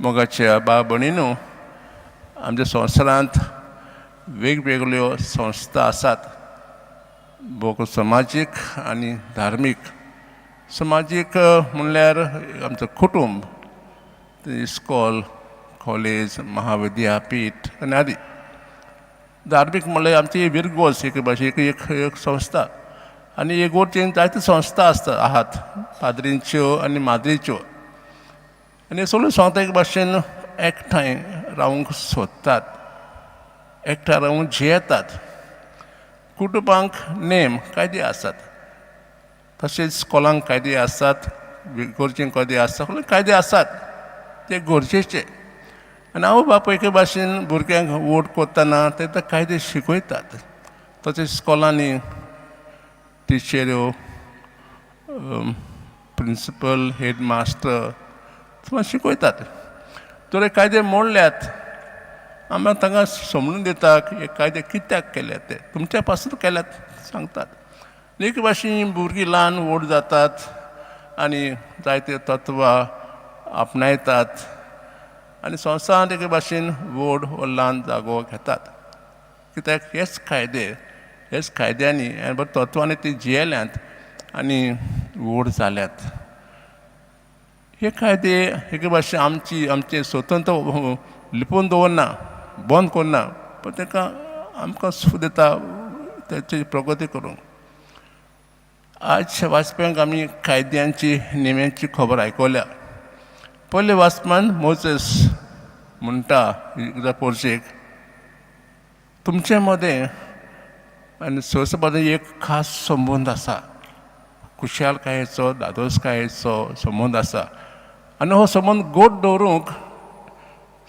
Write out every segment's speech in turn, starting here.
मोगाच्या बा भयणीनो, आमच्या संवसारांत वेगवेगळ्यो संस्था आसात, भोव समाजीक आनी धार्मीक. समाजीक म्हणल्यार आमचो कुटुंब, इस्कॉल, कॉलेज, महाविद्यापीठ आनी आदी. धार्मीक म्हणल्यार आमची विरगोज एक भाशे एक एक संस्था आनी इगोर्जेन जायत्यो संस्था आसता आहात, पाद्रींच्यो आनी माद्रीच्यो. आनी सगळ्यो संस्था एक भाशेन एकठांय रावंक सोदतात, एकठांय रावून जियेतात. कुटुंबांक नेम कायदे आसात, तशेंच स्कॉलांक कायदे आसात, इगोर्जेंक कायदे आसात, सगळे कायदे आसात, ते गरजेचे. आनी आवय बापूय एके भाशेन भुरग्यांक व्हड करतना तांकां कायदे शिकयतात. तशेंच स्कॉलांनी टिचऱ्यो, प्रिंसिपल, हेड मास्टर तुमकां शिकयतात. जर हे कायदे मोडल्यात, आमी तांकां समजून दिता की हे कायदे कित्याक केल्यात, ते तुमच्या पासून केल्यात सांगतात. एक भाशेन भुरगीं ल्हान व्हड जातात आनी जायते तत्वां आपणायतात आनी संवसारांत एके भाशेन व्हड वा ल्हान जागो घेतात, कित्याक हेच कायदे, हेच कायद्यांनी आनी बरे तत्वांनी ती जियेल्यांत आनी व्हड जाल्यात. हे कायदे एके भाशेन आमची आमचें स्वतंत्र लिपोवन दवरना, बंद करना, पण ताका आमकां सूख दिता ताची प्रगती करूंक. आज वाचप्यांक आमी कायद्यांची, नेम्यांची खबर आयकल्या. पयले वाचपान मोजेस म्हणटा एकदा पोरशेक, तुमचे मदें आनी सोंस मदें एक खास संबंद आसा, खुशालकायेचो, धादोसकायेचो संबंद आसा आनी हो संबंद गोड दवरूंक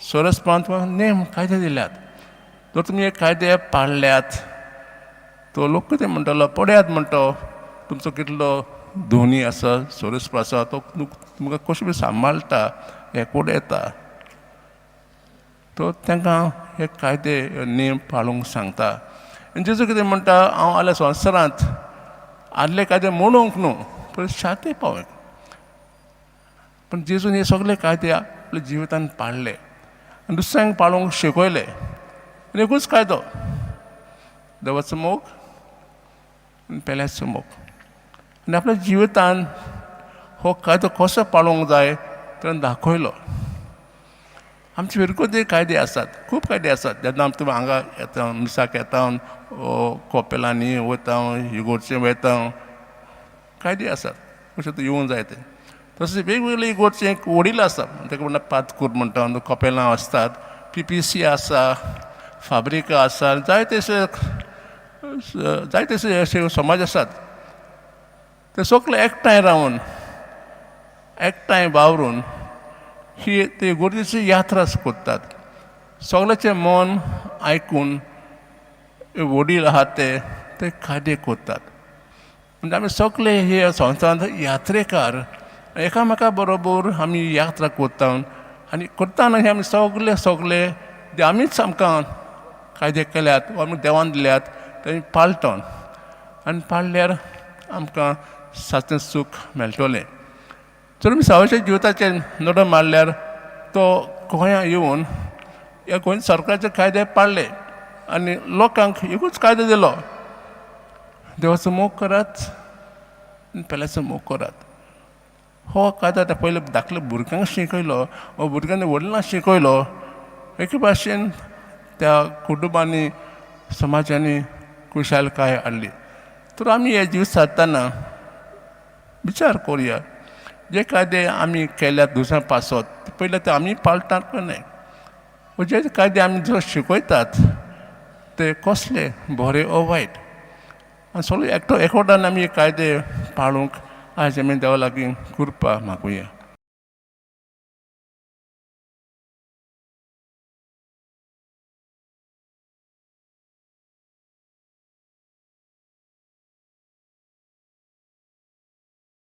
सोरसपणान तुमकां नेम कायदे दिल्यात. जर तुमी हे कायदे पाळ्ळ्यात तो लोक कितें म्हणटलो? पळयात म्हणटो, तुमचो कितलो धोनी आसा, सोरसपण आसा, तो तुमकां कशें बी सांबाळटा, एकवट येता. तो तांकां हे कायदे नेम पाळूंक सांगता. आनी जेजू कितें म्हणटा? हांव आयल्या संवसारांत आदले कायदे मोडूंक न्हू, पूण शाती पावोवंक. पूण जेजून हे सगळे कायदे आपल्या जिवितान पाळ्ळे आनी दुसऱ्यांक पाळूंक शिकयले. आनी एकूच कायदो, देवाचो मोग आनी पेल्याचो मोग. आनी आपल्या जिवितान हो कायदो कसो पाळूंक जाय तेणें दाखयलो. आमचे विरगुते कायदे आसात, खूब कायदे आसात. जेन्ना आमी तुमी हांगा येता, मिसाक येता, कोपेलांनी वयता, इगोर्जे वयता, कायदे आसात कशें तूं येवंक जाय तें. तशें वेगवेगळे इगोर्जे एक वडील आसा, ताका म्हणटा पातकूर म्हणटा, कपेलां आसतात, पीपीसी आसा, फाब्रिका आसा, जायते अशे जायते अशे समाज आसात. ते सगळे एकठांय रावन, एकठांय वावरून ही ते इगोर्जेची यात्रा करतात. सगळ्याचें मन आयकून वडील आहात ते ते कायदे करतात. म्हणजे आमी सगळे हे संवसारांत यात्रेकार, एकामेका बरोबर आमी यात्रा करता आनी करतना हे आमी सगळे सगळे जे आमीच आमकां कायदे केल्यात वा आमी देवान दिल्यात ते आमी पाळटा आनी पाळल्यार आमकां साचें सूख मेळटलें. जर आमी सावाच्या जिविताचेर नदर मारल्यार तो गोंया येवन ह्या गोंय सरकाराचे कायदे पाळ्ळे आनी लोकांक एकूच कायदो दिलो, देवाचो मोग करात आनी पेल्याचो मोग करात. हो कायदो आतां पयले धाकल्या भुरग्यांक शिकयलो वा भुरग्यांनी व्हडलां शिकयलो. एके भाशेन त्या कुटुंबांनी, समाजांनी खुशालकाय हाडली. तर आमी हे जीव सादतना विचार करुया, जे कायदे आमी केल्यात दुसऱ्या पासत, पयले ते आमी पाळटात काय न्हय, वा जे कायदे आमी जो शिकयतात ते कसले, बरे ओ वायट. आनी सगळे एकटो एकवटान आमी कायदे पाळूंक आयज आमी देवा लागीं कृपा मागुया.